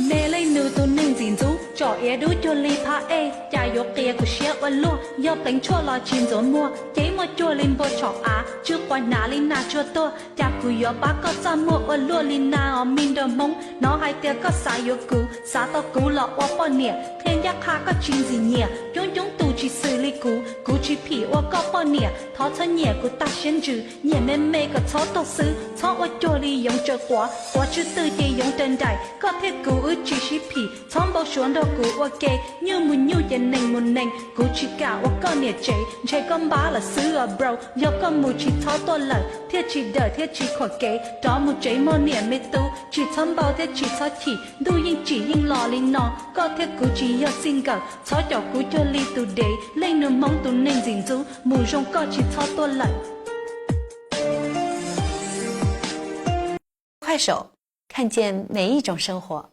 Me leej nus tus neeg ntxim ntxub, tsom iav dub cuag li phab ej, cas yuav qias kuv siab ua luaj, yog pleev tshuaj los tsis ntxuav muag, cev muaj cuag li npua tshom av, tsw quav hnav li nas tsuag tuag, cas kuv yuav pab koj txaj muag ua luaj li na os me nraug Hmoob. Hnov hais tias koj xav yuav kuv, xav tau kuv los ua poj niam, qhia ncaj qha koj tsis ntxim nyiam, coob coob tus tsis xws li kuv, kuv tsis phim ua koj poj niam, thov txhob nyiam kuv tag siab ntsws, nyiam me me kom txhob tuag xwb, txhob ua cuag li yoov tsaws quav, quav tsw twg ces yoov raws nraim, koj thiab kuv wb tsis sib phim, txhob npau suav nrog kuv ua ke, nyuj mus nyuj ces nees mus nees, kuv tsis kam ua koj niam tsev, ntshe koj npab lawm xwb os bro, yog koj mus tsis txhob tuaj lawm, thiaj tsis dawm thiab tsis khuam kev, rov mus tsev muaj niam me tub, tsis txhob npau thiab tsis txhob chim, ntuj yeej tsim yeej los li no, koj thiab kuv tsis yog xij nkawm, txhob com kuv cuag li tus dev, leej nus Hmoob tus neeg ntxim ntxub, mus zoo koj tsis txhob tuaj lawm. 快手，看见每一种生活。